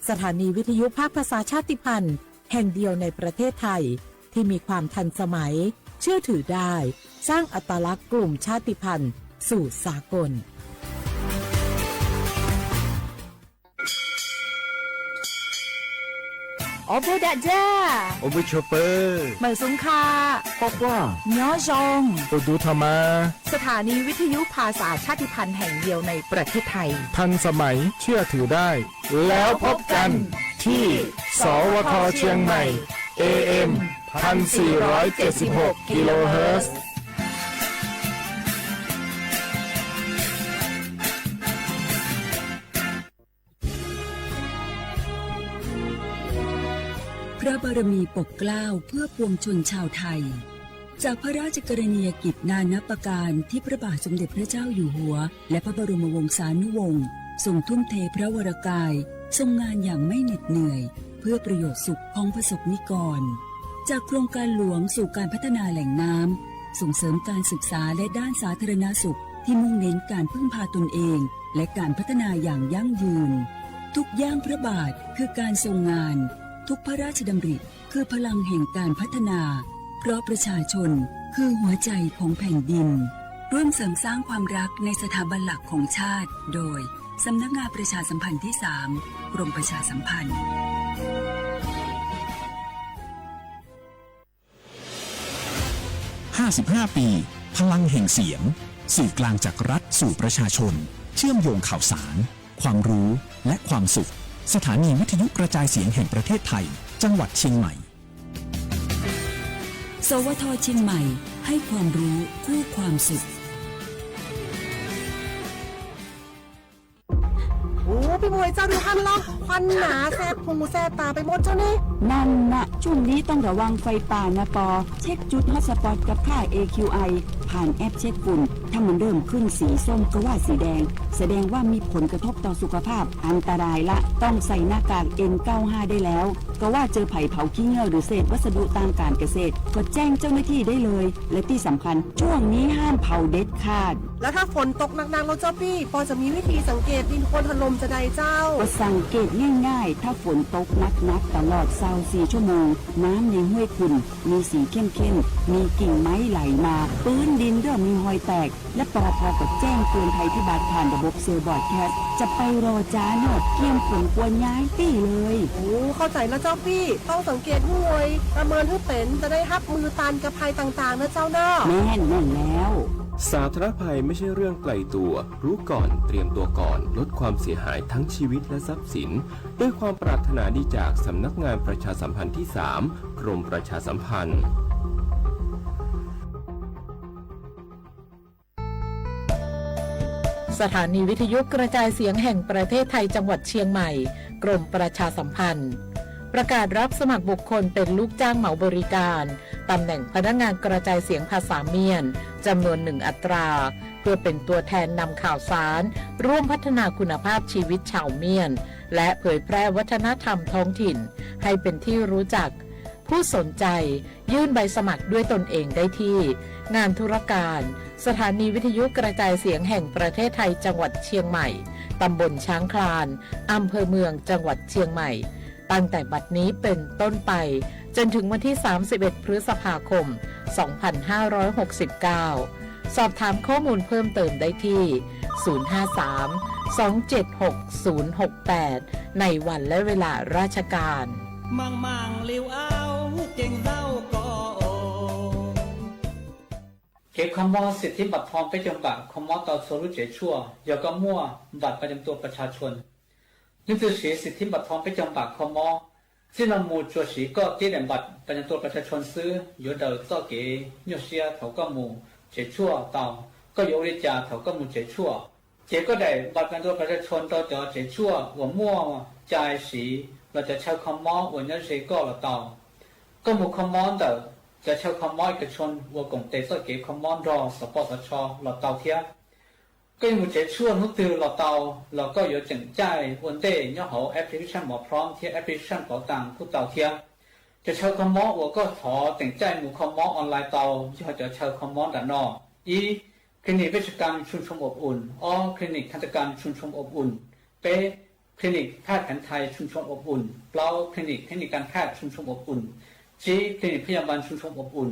สถานีวิทยุภาคภาษาชาติพันธุ์แห่งเดียวในประเทศไทยที่มีความทันสมัย เชื่อถือได้ สร้างอัตลักษณ์กลุ่มชาติพันธุ์สู่สากล Ua pw dam ja. Ua pw tshua pw. Mawm xoo kha. Quaj quaj. Nyob zoo. Ua du tho mas. สถานีวิทยุภาษาชาติพันธุ์แห่งเดียวในประเทศไทย ทันสมัย เชื่อถือได้ แล้วพบกันที่ สวท เชียงใหม่ เอเอ็ม พันสี่ร้อยเจ็ดสิบหก กิโลเฮิรตซ์ พระบารมีปกเกล้าเพื่อปวงชนชาวไทย จากพระราชกรณียกิจนานับประการที่พระบาทสมเด็จพระเจ้าอยู่หัว และพระบรมวงศานุวงศ์ทรงทุ่มเทพระวรกาย ทรงงานอย่างไม่เหน็ดเหนื่อย เพื่อประโยชน์สุขของประสบนิกร จากโครงการหลวงสู่การพัฒนาแหล่งน้ำ ส่งเสริมการศึกษาและด้านสาธารณสุขที่มุ่งเน้นการพึ่งพาตนเอง และการพัฒนาอย่างยั่งยืน ทุกย่างพระบาทคือการทรงงาน ทุกพระราชดำริคือพลังแห่งการพัฒนา เพราะประชาชนคือหัวใจของแผ่นดิน ร่วมเสริมสร้างความรักในสถาบันหลักของชาติ โดย สำนักงานประชาสัมพันธ์ที่ สาม กรมประชาสัมพันธ์ ห้าสิบห้า ปี พลังแห่งเสียง สื่อกลางจากรัฐสู่ประชาชน เชื่อมโยงข่าวสาร ความรู้ และความสุข สถานีวิทยุกระจายเสียงแห่งประเทศไทย จังหวัดเชียงใหม่ สวท เชียงใหม่ ให้ความรู้คู่ความสุข โอ้ พี่มวยเจ้าดูหั้นล่ะ ควันหนาแสบหูแสบตาไปหมดเจ้านี่ นั่นนะ ช่วงนี้ต้องระวังไฟป่านะปอ เช็คจุดฮอตสปอตกับค่า เอคิวไอ ผ่านแอปเช็คฝุ่น ถ้ามันเริ่มขึ้นสีส้มก็ว่าสีแดง แสดงว่ามีผลกระทบต่อสุขภาพ อันตรายละ ต้องใส่หน้ากาก เอ็นเก้าห้า ได้แล้ว ก็ว่าเจอไผ่เผาขี้เงือกหรือเศษวัสดุทางการเกษตร ก็แจ้งเจ้าหน้าที่ได้เลย และที่สำคัญ ช่วงนี้ห้ามเผาเด็ดขาด แล้วถ้าฝนตกหนักๆ แล้วเจ้าปี้ ปอจะมีวิธีสังเกตดินโคลนถล่มจะใดเจ้า ก็สังเกตง่ายๆ ถ้าฝนตกหนักๆ ตลอดซาวสี่ชั่วโมง น้ำในห้วยขุ่นมีสีเข้มๆ มีกิ่งไม้ไหลมา พื้นดินเริ่มมีฮอยแตก และปอพก็แจ้งเตือนภัยพิบัติผ่านระบบเซลล์บรอดแคสต์ จะไปรอจ้าเนอะ เตรียมขนครัวย้ายตี้เลย โอ้ เข้าใจแล้วเจ้าปี้ ต้องสังเกตห้วย ประเมินให้เป็น จะได้ฮับมือต้านกับภัยต่างๆ นะเจ้าเนอะ แม่นแม่นแล้ว สาธารณภัยไม่ใช่เรื่องไกลตัว รู้ก่อน เตรียมตัวก่อน ลดความเสียหายทั้งชีวิตและทรัพย์สิน ด้วยความปรารถนาดีจากสำนักงานประชาสัมพันธ์ที่ สาม กรมประชาสัมพันธ์ สถานีวิทยุกระจายเสียงแห่งประเทศไทยจังหวัดเชียงใหม่ กรมประชาสัมพันธ์ ประกาศรับสมัครบุคคลเป็นลูกจ้างเหมาบริการ ตำแหน่งพนักงานกระจายเสียงภาษาเมียน จำนวนหนึ่งอัตรา เพื่อเป็นตัวแทนนำข่าวสาร ร่วมพัฒนาคุณภาพชีวิตชาวเมียน และเผยแพร่วัฒนธรรมท้องถิ่น ให้เป็นที่รู้จัก ผู้สนใจยื่นใบสมัครด้วยตนเองได้ที่ งานธุรการ สถานีวิทยุกระจายเสียงแห่งประเทศไทยจังหวัดเชียงใหม่ ตำบลช้างคลาน อำเภอเมืองจังหวัดเชียงใหม่ ตั้งแต่บัดนี้เป็นต้นไป จนถึงวันที่ สามสิบเอ็ด พฤษภาคม สองพันห้าร้อยหกสิบเก้า สอบถามข้อมูลเพิ่มเติมได้ที่ ศูนย์ห้าสามสองเจ็ดหกศูนย์หกแปด ในวันและเวลาราชการ Kev kho mob สิทธิบัตรทอง เป๊กจำกัด kho mob tau txhua lub tsev tshuaj yog koj muaj บัตรประจำตัวประชาชน Leej twg siv สิทธิบัตรทอง เป๊กจำกัด kho mob, txij no mus tsuas siv koj เอกสารบัตรประจำตัวประชาชน xwb yuav daws txoj kev nyuaj siab thaum koj mus tsev tshuaj tau. Koj yuav ua li cas thaum koj mus tsev tshuaj? Ces koj daim บัตรประจำตัวประชาชน rau cov tsev tshuaj uas muaj cai siv los cov chaw kho mob uas nyob ze koj los tau. Koj mus kho mob ntawm cov chaw kho mob เอกชน uas koom tes txoj kev kho mob nrog สปสช los tau thiab. Koj yuav mus tsev tshuaj hnub twg los tau, los koj yuav tseem caij ua ntej nyob hauv application หมอพร้อม thiab application เป๋าตัง kuj tau thiab. Cov chaw kho mob uas koj thov teem caij mus kho mob online tau yog cov chaw kho mob nram no: ib, Clinic เวชกรรมชุมชนอบอุ่น, ob, Clinic ทันตกรรมชุมชนอบอุ่น, peb, Clinic แพทย์แผนไทยชุมชนอบอุ่น Plaub, clinic เทคนิคการแพทย์ชุมชนอบอุ่น Tsib, clinic พยาบาลชุมชนอบอุ่น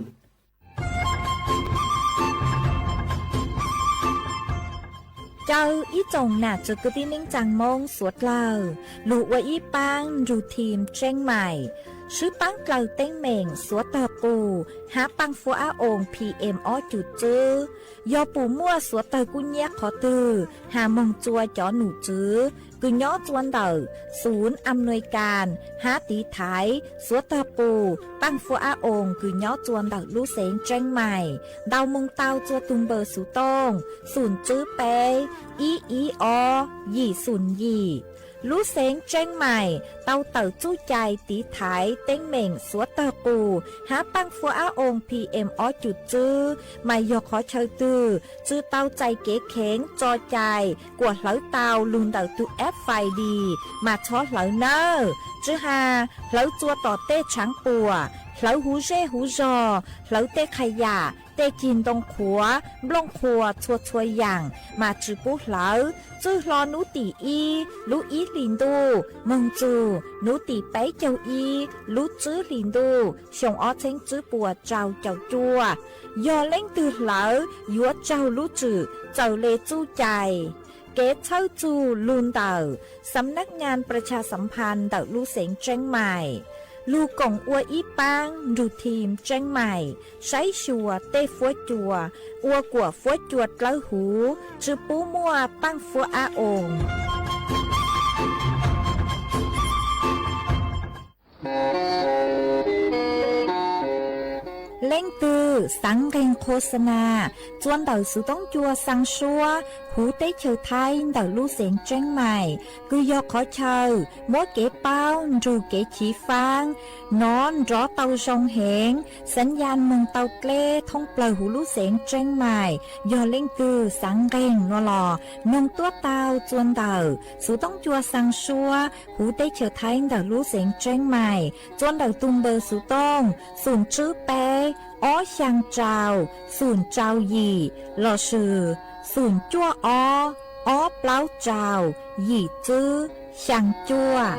Caw ib tsoom nam txiv kwv tij neej tsaa Moob suav dlawg lug ua ib paab nrug team Tseeb Maim, swb paab dlawg teeb meem suav tawg qus hab paaj fuab ab oos P M ob cum txwb. Yog pum muaj suav tawg kub nyab qhov twg has moog tsua cov num tswv kws nyob tsua ntawm xum am nuis kas hab tiv thaiv suav tawg qus paaj fuab ab oos kws nyob tsua ntawm lub xeev Tseeb Maim. Ntaus moog tau tsua tug npawb xuv tooj xum tswb peb ib ib ob yim xum yim. Lub xeev Tseeb Maim tau tawm txuj cai tiv thaiv teeb meem suav tawg qus hab paaj fuab ab oos P M ob cum txwb, mas yog qhov chaw twg tsi tau txais kev kheev tso cai kuas hlawv tau lug ntawm tug F I D mas txhob hlawv nawb. Tsi has hlawv tsua tom tej tshaav puam, hlawv huv zej huv zog, hlawv tej qha yam, tej cig ntoo qhuav, nplooj qhuas txhua txhua yaam mas tsi pub hlawv. Txwj hlo nub tim ib lub ib hlis ntuj moog txug nub tim peb caug ib lub tswb hlis ntuj xyoo ob txheeb tswb puas rau caum cuaj. Yog leej twg hlawv yuav raug lub tswm txawm le txuj cai. Kev txhawb txug lug ntawm Sam Nab Ngas Pras Tshas Sam Phas ntawm lub xeev Tseeb Maim lug koom ua ib paab nrug team Tseeb Maim saib xyuas tej fuab cua ua kuas fuab cua dlawb huv, tsi pub muaj paaj fuab ab oos. Leej twg xaav nqeeg qhua xa nas tsua ntawm xuv toob cua xaa suab huv teb chaws Thaib ntawm lub xeev Tseeb Maim kws yog qhov chaw muab kev paub nrug kev chiv faab nov nrov tau zoo heev, xav yas moog tau dleb thoob plawg huv lub xeev Tseeb Maim. Yog leej twg xaav nqeeg nua los noog tuab tau tsua ntawm xuv toob cua xaa suab huv teb chaws Thaib ntawm lub xeev Tseeb Maim tsua ntawm tug npawb xuv tooj xum tswb peb ob xyaa rau xum rau yim lossis xum cuaj ob ob plaub rau yim tswb xyaa cuaj.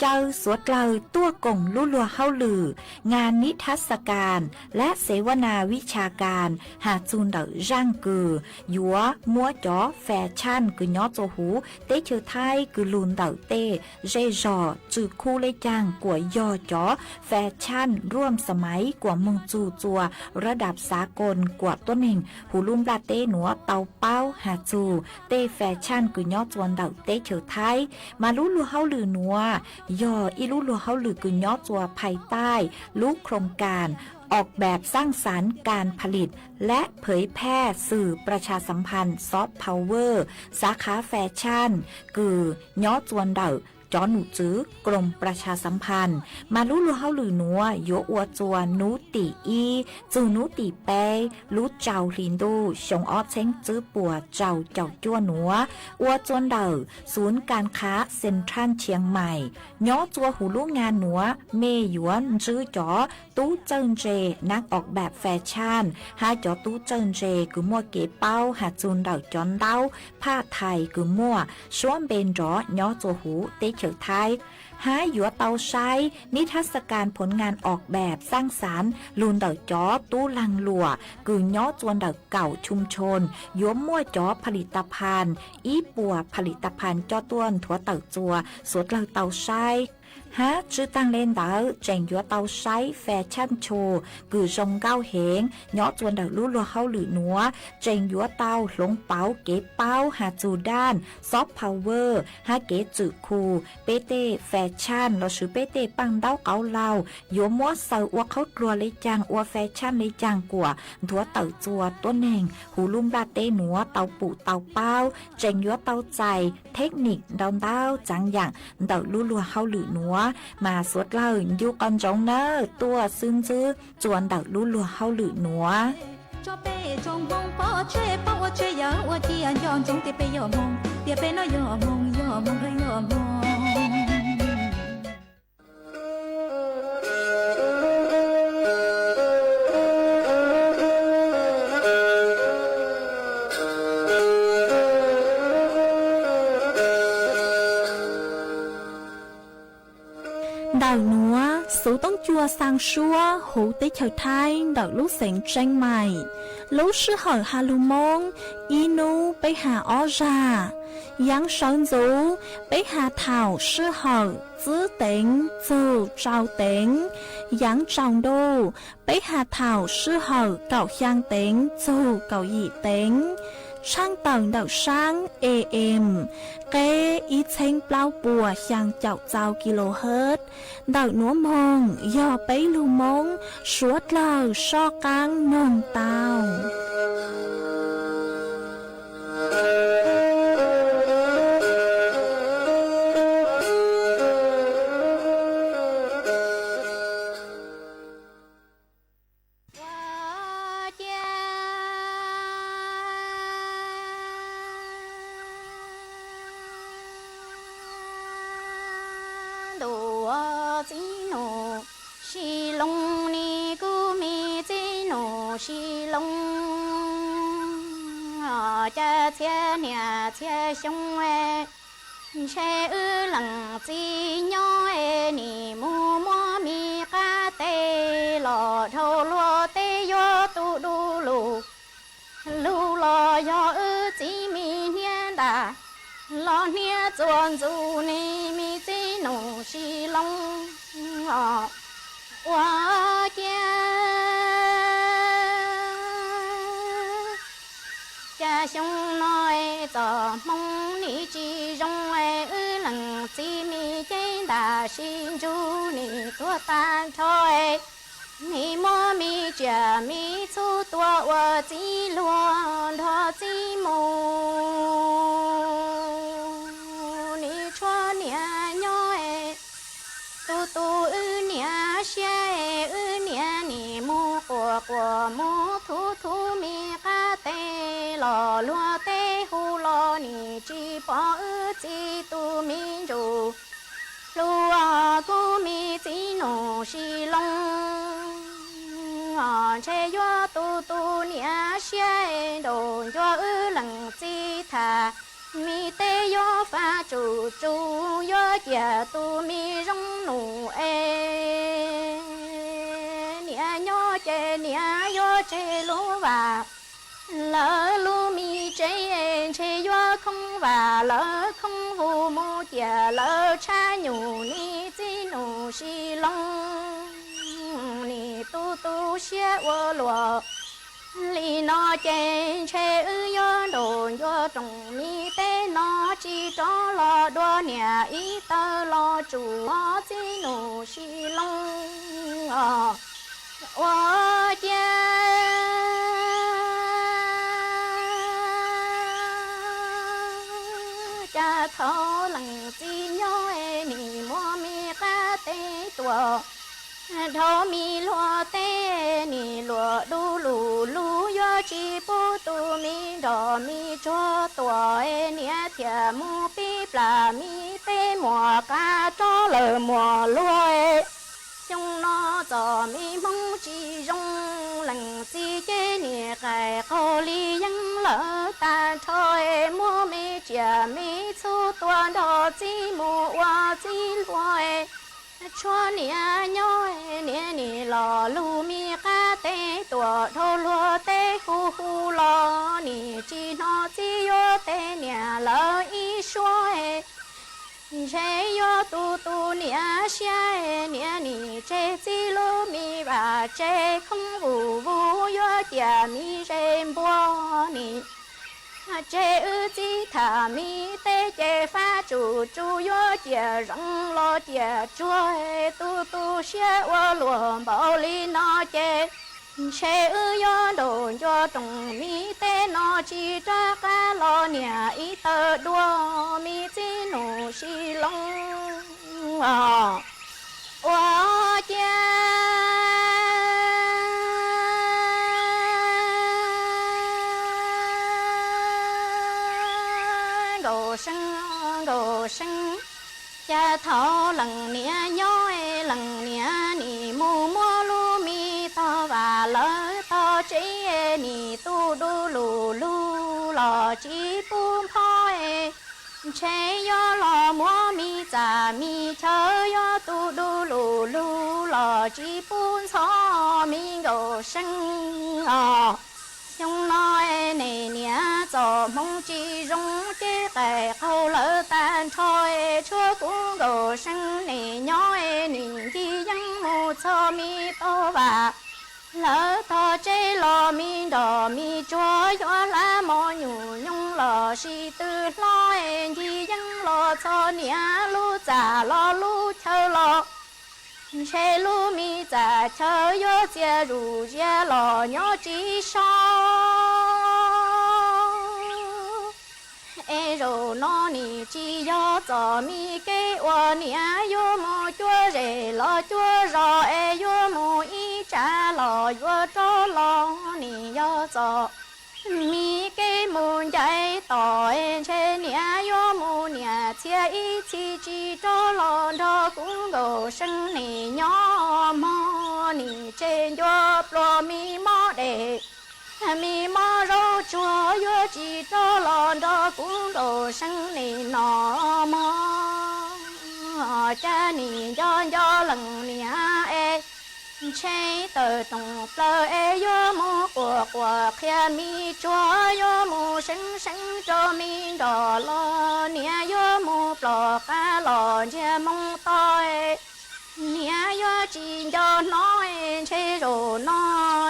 Caw suav dlawg tuaj koom lub luag hauj lwm ngas nib thab xa kas lab xev vaj nas vib tsha kas has txug ntawm zaaj kws yuav muab cov fas tshaaj kws nyob tsua huv teb chaws Thaib kws lug ntawm tej zej zog tswm khu le caag kuas yog cov fas tshaaj ruam xa maiv kuas moog txug tsua rab dam xav koos kuas tuab neeg huv lub nplaj teb nuav tau paub has txug tej fas tshaaj kws nyob tsua ntawm teb chaws Thaib. Mas lub luag hauj lwm nuav yog ib lub luag hauj lwm kws nyob tsua phais taij lub khoos kas ออกแบบสร้างสรรค์การผลิตและเผยแพร่สื่อประชาสัมพันธ์ soft power สาขาแฟชั่น kws nyob tsua ntawm cov num tswv กรมประชาสัมพันธ์ mas lub luag hauj lwm nuav yuav ua tsua nub tim ib txug nub tim peb lub rau hli ntuj xyoo ob txheeb tswb puas rau caum cuaj nuav, ua tsua ntawm xum kas khav Central Chiang Mai. Nyob tsua huv lub ngas nuav mej yuav ntsib cov tub txawj ntse นักออกแบบแฟชั่น hab cov tub txawj ntse kws muaj kev paub has txug ntawm cov ntaub phaj thais kws muaj suab npe nrov nyob tsua huv teb chaws Thaib. Hab yuav tau saib nib thab xa kas ผลงานออกแบบสร้างสรรค์ lug ntawm cov tub laag luam kws nyob tsua ntawm kaum ชุมชน yuav muaj cov ผลิตภัณฑ์ ib puas ผลิตภัณฑ์ coj tuaj nthuav tawm tsua suav dlawg tau saib. Hab tsi taag le ntawd tseem yuav tau saib fas tshaaj tsho kws zoo nkauj heev nyob tsua ntawm lub luag hauj lwm nuav, tseem yuav tau hloov pauv kev paub has txug daaj soft power hab kev tswm khu peb tej fas tshaaj lossis peb tej paaj ntaub qauv laug yuav muab xaws ua qhaub dluag le caag, ua fas tshaaj le caag kuas nthuav tawm tsua tuab neeg huv lub nplaj teb nuav tau pum tau paub, tseem yuav tau txais thej nim ntau ntau txaav yaam ntawm lub luag hauj lwm nuav. Mas suav dlawg ncu qhov ntsoov nawb, tuaj xwb ntsib tsua ntawm lub luag hauj lwm nuav. Ntawm nuav, xuv toob cua xaa suab huv teb chaws Thaib ntawm lub xeev Tseeb Maim. Lub sij hawm has lug Moob, ib nub peb has ob zag. Yaav sawv ntxuv, peb has thaum sij hawm tsib teev txug rau teev. Yaav tsaus ntuj, peb has thaum sij hawm kaum xyaa teev txug kaum yim teev. Tshaaj tawm ntawm saab A M, qeb ib txheeb plaub puas xyaa caum txau kilohertz. Ntawm nuav moog yog peb lug Moob suav dlawg soj qaab noog tau. Ua cia ntuj txiv nus Sis Loo, nim kuv me txiv nus Sis Loo, cas txhia niam txhia xyoo ntshe wb leej txiv nyob es nim mus muab me qab tes los dhau luag teb yuav tu du lug. Lug los yog wb txiv me hniav ntas, los hniav txuas ntxug ne me txiv nus Sis Loo. Ua cia cas xyoo no txom hmoo nim tsis zoo, wb leej txiv me cev ntam sib ntsug nim tuag tag nrho. Nim muab me tsiaj me txhu tua ua txiv luag nrog txiv mus, nim tshuav niam nyob. Tu tu wb niam siab, wb niam nim mus quas quas mus thuv thuv me qab tes los luag teb hu los nim tsis pom wb txiv tus me ntsuj plhu. Kuv me txiv nus Sis Loo, ntshe yuav tu tu niam siab nraum ncua wb leej txiv tham. Me teb yuav faj tsum tsum yuav ciam tus me zoo nus es, niam nyob ces niam yuav tseg lub vam, lawv lub me tsev ntshe yuav khoob vam lawv khoob vus mus ciam lawv tshab nyuj. Nim txiv nus Sis Loo, nim tu tu siab ua luaj li no ces ntshe wb yuav nraum ncua rooj me teb no tsis rov los dua niam ib tawg los tsum os txiv nus Sis Loo os. Ua cia cas thaum leej txiv nyob es nim muab me qab teb tuam dhau me luag teb, nim luag du lug lug yuav tsis pub tus me nrog me tsuag tuam es niam thiaj mus pib plam me teb muam qab rov lawm muam luag. Xyoo no txom me hmoo tsis zoo, leej txiv ces nim qaij qaug li yeeb lawm tag nrho es muab me tsiaj me txhu tua nrog txiv mus ua txiv luag. Tshuav niam nyob niam nim los lug me qab teb tuam dhau luag teb hu hu los nim tsis hnov txiv yuav teb niam lawv ib suab. Ntshe yuav tu tu niam siab, niam nim tseg txiv lub me vam tseg khoob vus vus yuav ciam me zes npua nim tseg wb txiv tham me teb ces faj tsum tsum yuav ciam zoo los ciam tsuag. Tu tu siab ua luaj npaum li no ces ntshe wb yuav nraum ncua rooj me teb no tsis rov qab los niam ib tawg dua me txiv nus Sis Loo os. Ua cia nkaus seev nkaus Cas thaum leej niam nyob es leej niam nim mus muab lub me tog vam lawv tog tsev, nim tu du lug lug los tsis pub nphob es ntshe yuav los muab me txam me chaw, yuav tu du lug lug los tsis pub ntxhov me Nkauj See os. Xyoo no es nej niam txom hmoov tsis zoo, ces qaij qaug lawv tag nrho es tshuav kuv Nkauj See nej nyob es nim ncig yeeb mus txog me tog vam lawv tog tsev los me nroj me tsuag yuav hla mos nyuj nyoos los sis twb hlob es ncig yeeb los txog niam lub txaj los lub chaw los ntshe lub me txaj chaw yuav txias zuj zus los nyob tsis so. Es zaum no nim tsis yog txom me kev uas niam yuav mus cuab zej los cuab zos es yuav mus ib tsav los yuav rov los, nim yog txom me kev mus ncaim tom es ntshe niam yuav mus niam txhiaj ib txhis tsis rov los nrog kuv Nkauj See nim nyob mog. Nim tseg ncua pluas me mob dej me mob zaub tsuag, yuav tsis rov los nrog kuv Nkauj See nim no mog. Cas nim nco nco leej niam es ntshe tawm rooj plaws es yuav mus quas quas qhia me tsuag, yuav mus seev seev rau me nroj los niam yuav mus ploj qab los ntsiag moo to es niam yuav tsis nco hnov es ntshe zaum no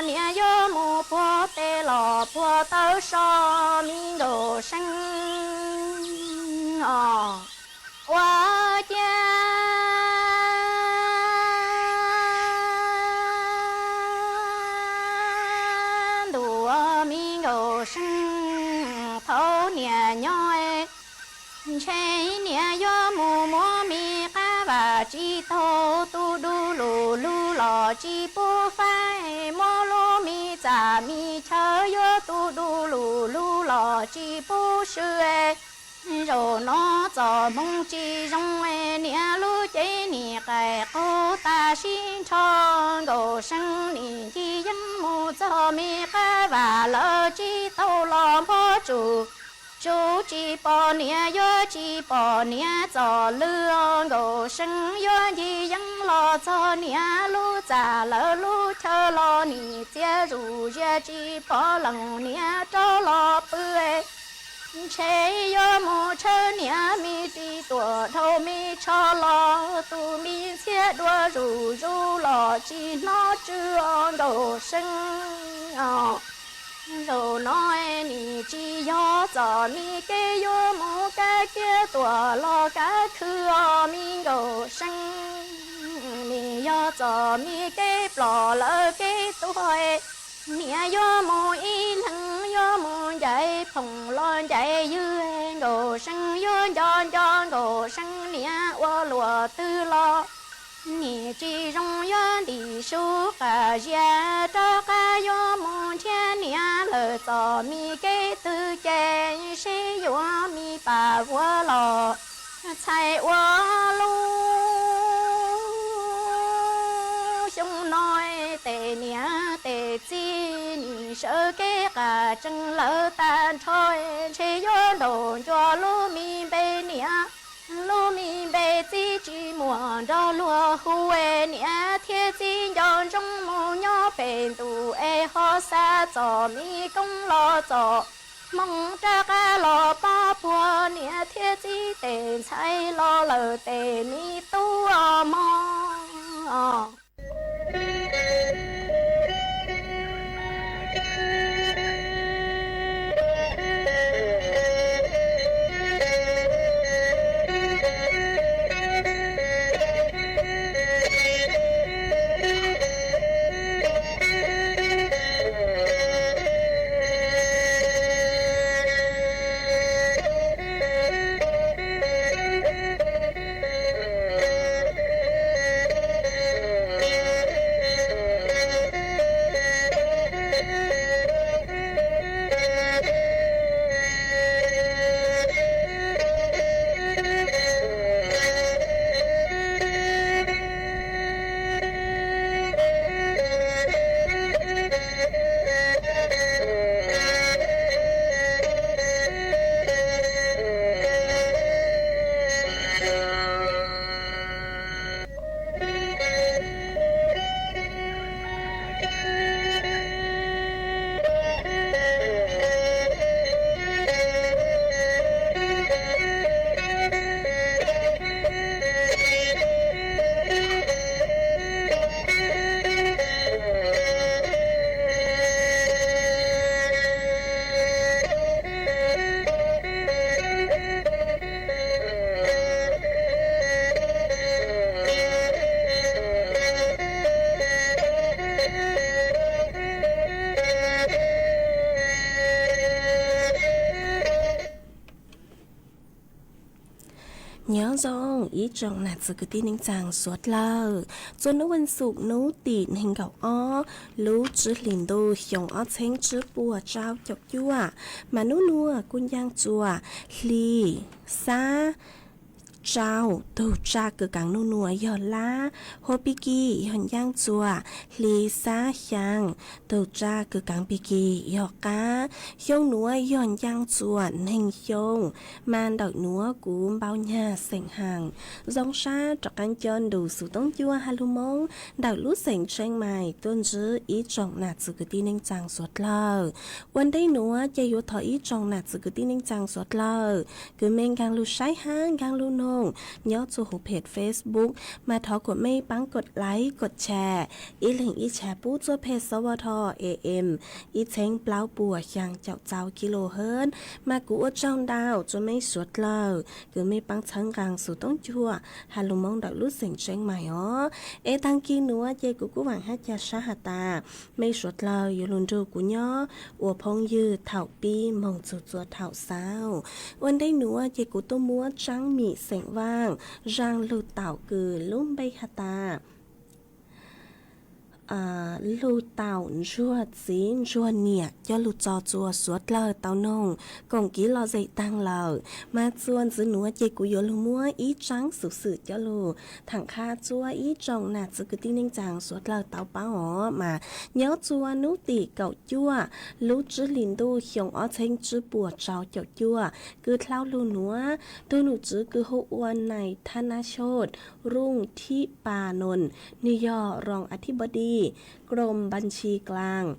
niam yuav mus puag tes los puag taw so me Nkauj See os. Ua ciav ntuj, me Nkauj See, thaum niam nyob ntshe niam yuav mus muab me qab vam tsis taug, tu du lug lug los tsis pub faib, muab lub me txaj me chaw yuav tu du lug lug los tsis pub swm. Zaum no txoj hmoo tsis zoo, niam lub cev nim qaij qaug tag sib nrho. Nkauj See nim ncig yeeb mus txog me qab vam lawv tsis taug los npog tsum, tsum tsis pom niam, yuav tsis pom niam txoj lw. Nkauj See yuav ncig yeeb los txog niam lub txaj lawv lub chaw los nim txias zuj zus tsis pom leej niam rov los pw. Ntshe yuav mus tshawb niam me ris tuam dhau me tsho los, tus me ntxhiab dua zuj zus los tsis hnov tsw. Nkauj See, zaum no nim tsis yog txom me kev yuav mus kav kiab tuam los kav khw os me Nkauj See, nim yog txom me kev ploj lawv kev tuag. Niam yuav mus ib leeg, yuav mus ncaim phooj los ncaim ywg, Nkauj See yuav nco nco Nkauj See niam ua luaj twg los nim tsis zoo, yuav ntim su qas zias rov qab yuav mus nrhiav niam lawm txom me kev twg ces seb yuav me pam vuav los txhais ua lub. Xyoo no tes niam tes txiv nim sawv kev qas tsees lawm tag nrho, ntshe yuav ntaus ncua lub me npe niam, lub me npe txiv tsis muaj nrog luag hu. Niam thiab txiv nco ntsoov mus nyob pem ntuj es ho xa txom me koob los txom hmoov rov qab los pab puag niam thiab txiv tes ntxhais los lawm tes me tub mog. Ib tsoom nam txiv kwv tij neej tsaa suav dlawg, txuas nub vas xuv nub tim neeg nkaum ob lub tsib hlis ntuj xyoo ob txheeb tsib puas rau caum cuaj, mas nub nuav kuj ncaaj txuas hli xab rau, tug tsa kws kaav nub nuav yog lab, hua pig kig yog ncaaj txuas hli xab xyaa, tug tsa kws kaav pig kig yog qab. Xyoo nuav yog ncaaj txuas neeg xyoo, mas ntawm nuav kuv npau nyag xeem haas. Zoo sab rov qaab coj nrug xuv toob cuaj has lug Moob ntawm lub xeem Tsheej Mais tuaj ntsib ib tsoom nam txiv kwv tij neej tsaa suav dlawg. Ua ntej nuav ces yuav thov ib tsoom nam txiv kwv tij neej tsaa suav dlawg kws mej nkaag lug saib hab nkaag lug noog nyob txug huv phem Facebook, mas thov kuas mej paab kod like kod share, ib leeg ib share pub txug peg xov vo tho am ib txheeb plaub puas xyaa caum txau kilo hab. Mas kuv ua tsaug ntau txug mej suav dlawg kws mej paab txhawb nqaa xuv toob cuaj has lug Moob ntawm lub xeem Tsheej Mais os. Es taag kis nuav ces kuv kuj vaam hab ca sab has tas mej suav dlawg yuav lug nrug kuv nyob ua phooj ywg thaum pib moog txug txua thaum xaus. Ua ntej nuav ces kuv tuaj muab tsaab mim xeem Vaaj zaaj lug taum kws lub npe has tas lug taum ntsuag txiv ntsuag niam coj lug tso txua suav dlawg tau noog koom kiv lom zem taag lawm. Mas txuas ntxiv nuav ces kuv yuav lug muab ib tsaab xuv xwm coj lug thaam qha txua ib tsoom nam txiv kwv tij neej tsaa suav dlawg tau paub os. Mas nyob txua nub tim kaum cuaj lub tsib hlis ntuj xyoo ob txheeb tsib puas rau caum cuaj kws dlhau lug nuav, tug nom tswv kws hu ua nais Thanachot Rooj Thib Pas Noos, nwg yog rong Athibodi Krom Npab Ntshi Klaas,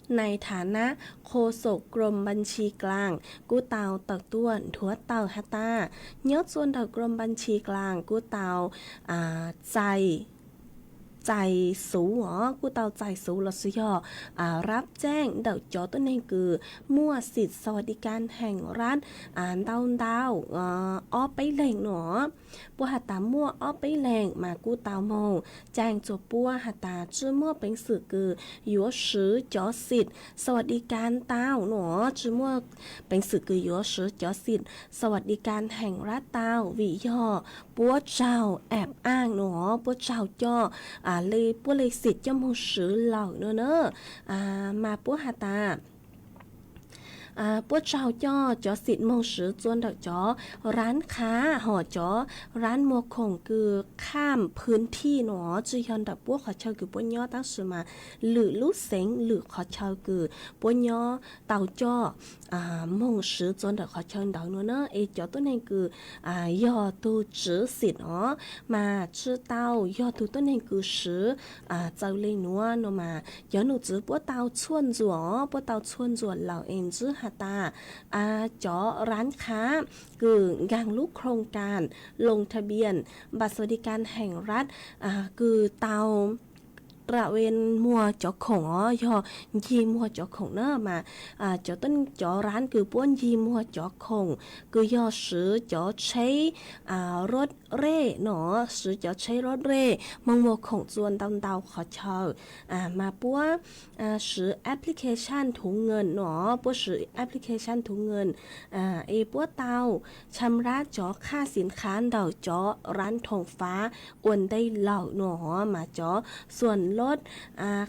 nais thav nab Kho Xom Krom Npab Ntshi Klaas kuj tau tawm tuaj nthuav tawm has tas nyob txua ntawm Krom Npab Ntshi Klaas kuj tau txais xuv os, kuj tau txais xuv los sis yog rab txeej ntawm cov tuab neeg kws muaj xim xawas di kas heem rab ntau ntau ob peb leeg no. Puab has tas muaj ob peb leeg mas kuj tau moog caa txug puab has tas tsi muaj peev xwm kws yuav swv cov xim xawas di kas tau no, tsi muaj peev xwm kws yuav swv cov xim xawas di kas heem rab tau vim yog puab tsaug aab aaj no, puab tsaug coj le puab le xim coj moog swv lawm no na. Mas puab has tas puab tsaug coj cov xim moog swv txua ntawm cov rab qhab hos cov rab muag khoom kws kham phwm thij no, tsi yog ntawm puab qhov chaw kws puab nyob tab sis mas lwm lub xeev lwm qhov chaw kws puab nyob tau coj moog swv txua ntawm qhov chaw ntawd no na. Es cov tuab neeg kws yog tug tswv xim os mas tsi tau yog tug tuab neeg kws swv txawv le nuav no mas cov nom tswv puab tau txhuaj ntxuam, puab tau txhuaj ntxuam lawm es ntsib has tas cov rab qhab kws nkaag lub khoo kas loo tha bias npam xawas di kas heem rab kws tau ra ven muag cov khoom os, yog ncig muag cov khoom na mas cov rab kws puab ncig muag cov khoom kws yog swv cov tsheb rod rej no, swv cov tsheb rod rej moog muag khoom txua ntau ntau qhov chaw mas puab swv application thuv nkees no, puab swv application thuv nkees es puab tau cham rab cov khaj xim qhav ntawm cov rab thoom fav ua ntej lawm no mas cov xuam lod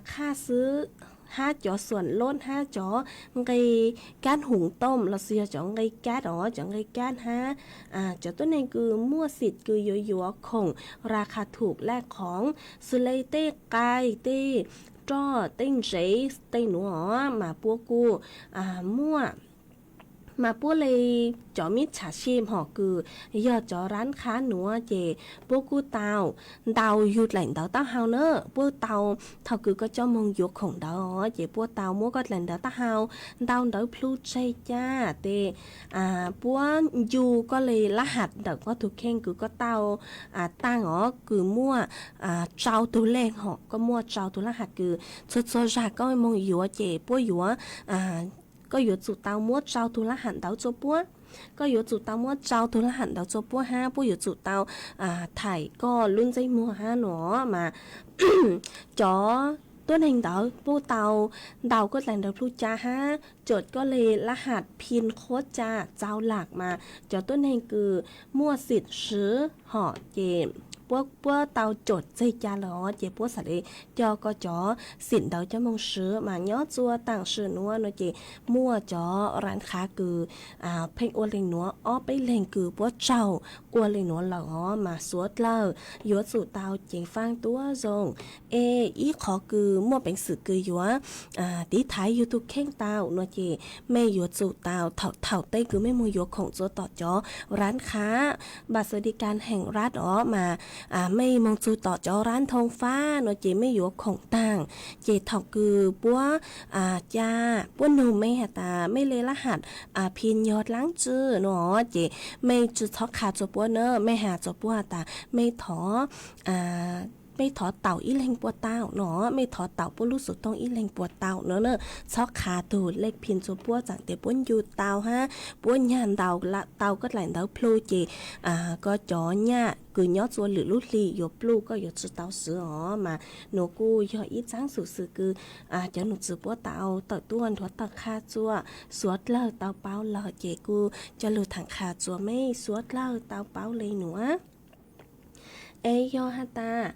qhaj xwb hab cov xuam lod hab cov nqe kab huv toom los sis yog cov nqe kab os, cov nqe kab hab cov tuab neeg kws muaj xim kws yuav yuav khoom ra qha thum laj khoov xws le tej qaij, tej roj, tej ntsev, tej nuav mas puab kuj muaj mas puab le cov mib tsham sij hom kws yog cov rab qhab nuav ces puab kuj tau ntau yug dlaim ntawv taub hau na. Puab tau thaum kws koj coj moog yuav khoom ntawd ces puab tau muab koj dlaim ntawv taub hau ntau ntawv plhu tseg caj tes puab ncu koj le lab has ntawm koj tug kheej kws koj tau taag os kws muaj tsau tug lej hom, koj muaj tsau tug lab has kws txhua txhua zag koj moog yuav ces puab yuav koj yuav tsum tau muab tsau tug lab has ntawd tsua puab. Koj yuav tsum tau muab tsau tug lab has ntawd tsua puab hab puab yuav tsum tau thaim koj lub ntsej muag hab no mas cov tuab neeg ntawd puab tau ntaus koj dlaim ntawv plhu ca hab coj koj le lab has phin qhuab ca txaus lam mas cov tuab neeg kws muaj xim swv hom ces puab tau coj tseg ca lawm os ces puab xav le coj koj cov xim ntawv coj moog swv mas nyob txua taam sim nuav no ces muaj cov raav qhav kws pheej ua le nuav ob peb leeg kws puab tsaug ua le nuav lawm os mas suav dlawg yuav tsum tau ceev faaj tuab zoo. Es ib qhov kws muaj peev xwm kws yuav tiv thaiv yug tug kheej tau no ces mej yuav tsum tau thaum thaum tej kws mej moog yuav khoom txua tom cov raav qhav npam xav di kas heem rab os mas mej moog txug tom cov rab nthoo fab no ces mej yuav khoom taag ces thaum kws puab ca puab nug mej has tas mej le lab has phin yog dlaab tsi no ces mej tsi txhob qha txug puab na, mej has txug puab has tas mej thov mej thov taus ib leeg puas tau no, mej thov taus puab lub xuv tooj ib leeg puas tau no na. Txhob qha tug lej phin txug puab txaam tias puab ncu tau hab puab nyag ntaus tau koj dlaim ntawv plhu ces koj cov nyaj kws nyob txua lwm lub hli yuav pluj koj yuav tsi tau swv os mas nuav kuj yog ib txaab xwm xwm kws cov num txwv puab tau tawm tuaj nrhuav tawm qha txua suav dlawg tau paub lawm ces kuj coj lug thaam qha txua mej suav dlawg tau paub le nuav. Es yog has tas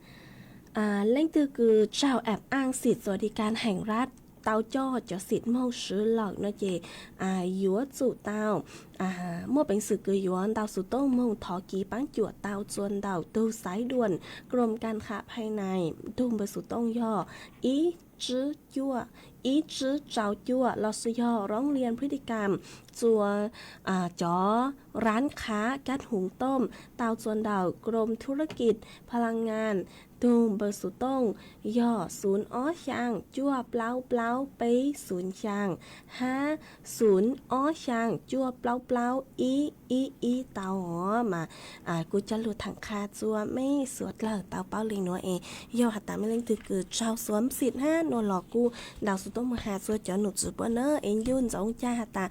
leej twg kws tsaug aab aaj xim txua di kas heem rab tau coj cov xim moog swv lawm no ces yuav tsum tau muaj peev xwm kws yuav ntaus xuv tooj moog thov kiv paab cuam tau txua ntawm tug xaiv duam krom kas kham phai nais, tug npawb xuv tooj yog ib tsib cuaj, ib tsib rau cuaj los sis yog roob lias phwb di kas txua cov raav qhav kab huv tooj tau txua ntawm krom thu rab kis pha la ngas, tug npawb xuv tooj yog xum ob xyaa cuaj plaub plaub peb xum xyaa hab xum ob xyaa cuaj plaub plaub ib ib ib tau os mas kuj coj lug thaam qha txua mej suav dlawg tau paub le nuav es yog has tas mej leej twg kws tsaug xuav xim hab nuav los kuj ntaus xuv tooj moog has txua cov num txwv puab na es ncu ntxoov ca has tas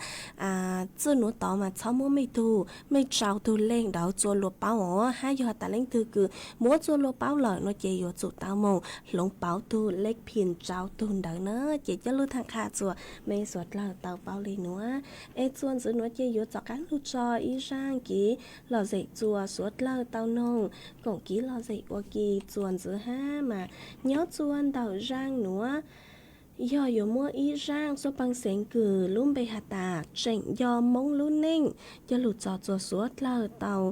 txij nuav tod mas txhob muab mej tug mej tsaug tug lej ntawd txua luas paub os hab yog has tas leej twg kws muab txua luas paub lawm no ces yuav tsum tau moog hloov pauv tug lej phin rau tug ntawd na ces coj lug thaam qha txua mej suav dlawg tau paub le nuav. Es txuas ntxiv nuav ces yuav rov qaab lug tso ib zaaj kev lom zem txua suav dlawg tau noog koom kev lom zem ua ke txuas ntxiv hab mas nyob txua ntawm zaaj nuav yog yuav muab ib zaaj suab peeg xeev kws lub npe has tas tseem nco Moob lub neej coj lug tso txua suav dlawg tau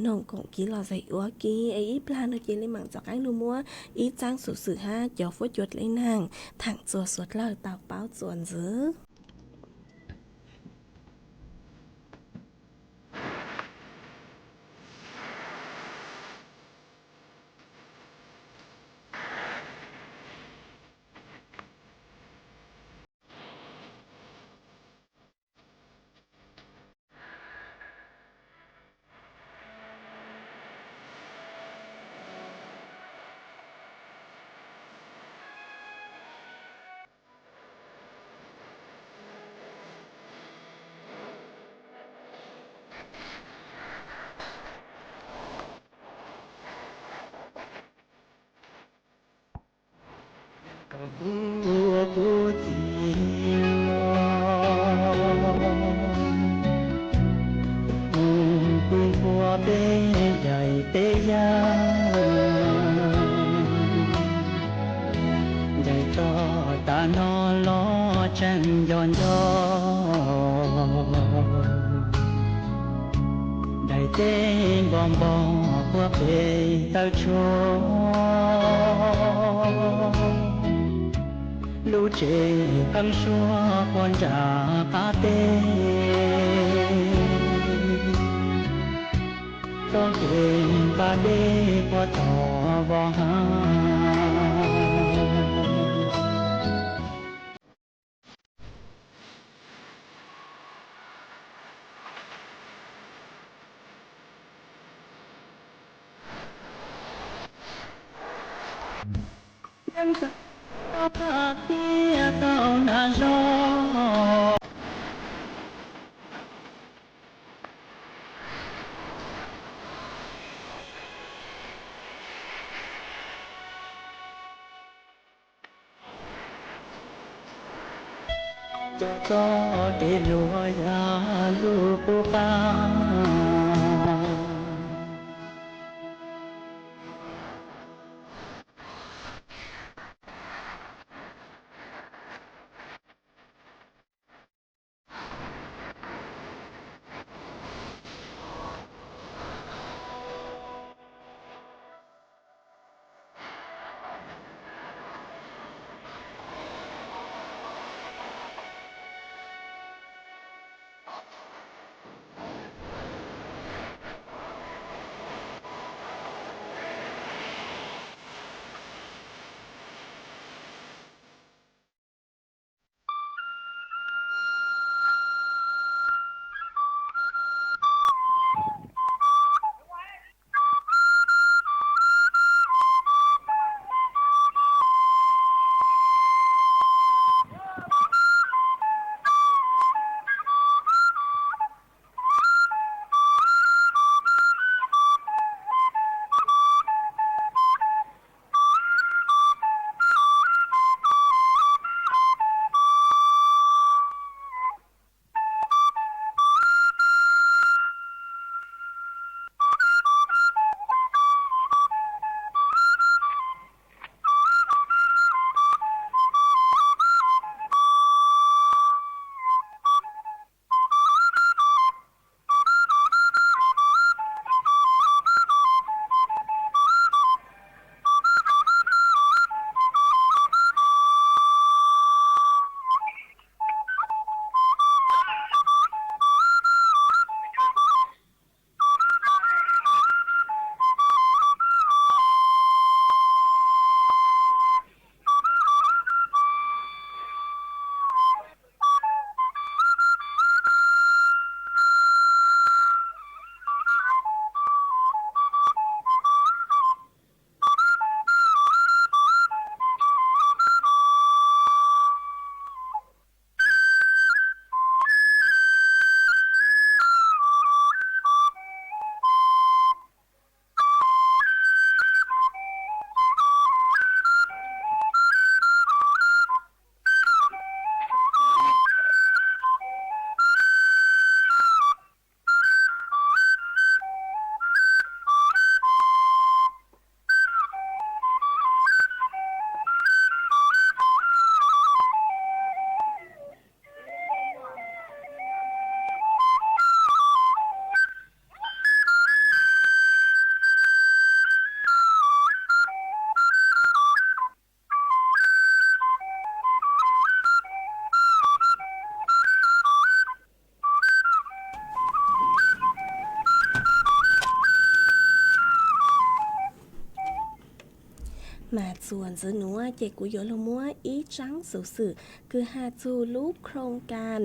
noog koom kev lom zem ua ke es ib plag no ces le maam rov qaab lug muab ib txaab xwm xwm hab cov fuab cua dlej naag thaam txua suav dlawg tau paub txuas ntxiv. Kuv txiv, mus pw nthua peb yaim peb yaam, ncaim txog tas no los tseem nco nco. Daim teb npo npo puag pem tawg tshuaj, lub tsev pheeb suab puag nram qab teb, txoj kev npaj dej puag tom vos hav. Yeej tau pab thiab tau nag zog. Txoj kev hluas yog lub qub qab. Mas txuas ntxiv nuav ces kuv yuav lug muab ib tsaab xuv xwm kws has txug lub khoo kas,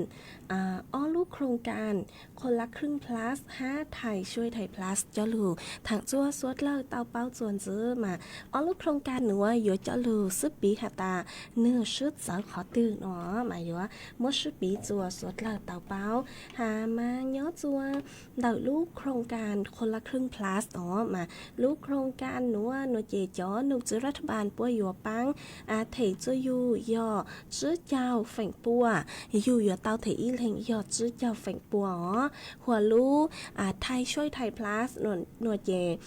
ob lub khoo kas Khôn La Khrưn Plus hab Thai Xuai Thai Plus coj lug thaam txuas suav dlawg tau paub txuas ntxiv. Mas ob lub khoo kas nuav yuav coj lug xwb piv has tas nwg swb txawv qhov twg nuav mas yuav muab swb piv txuas suav dlawg tau paub. Has mas nyob txuas ntawm lub khoo kas Khôn La Khrưn Plus os, mas lub khoo kas nuav nuav ces cov num txwv รัฐบาล puab yuav paab them txug yug yog tsib caug feem pua, yug yuav tau them ib leeg yog tsib caug feem pua os. Hua lub Thai Xuai Thai Plus nuav ces